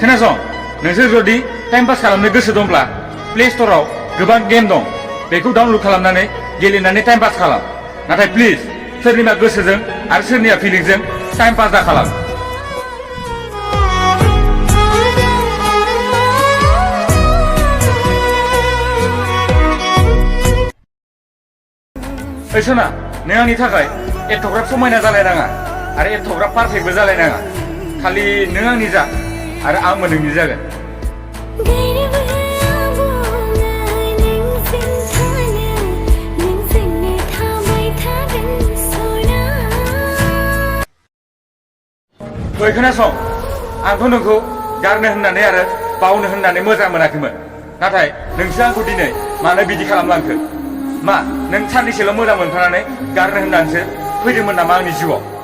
खोनासं नोंसोर जुदि टाइम पास खालामनो गोसो दंब्ला प्ले स्ट'राव गोबां गेम दं बेखौ डाउनलड खालामनानै गेलेनानै टाइम पास खालाम नाथाय प्लिज सोरनिबा गोसोजों आरो सोरनिबा फिलिंजों टाइम पास दा खालाम ओइ सना नों आंनि थाखाय एथ'ग्राब समायना जालायनाङा आरो एथ'ग्राब पारफेक्टबो जालायनाङा खालि नों आंनि जा आरो आंबो नोंनि जागोन ओइ खोनासं आंथ' नोंखौ गारनो होननानै आरो बावनो होननानै मोजां मोनाखैमोन नाथाय नोंसो आंखौ दिनै मानो बिदि खालामलांखो मा नों साननैसोल' मोजां मोनफानानै गारनो होननानैसो फैदोंमोन नामा आंनि जिउआव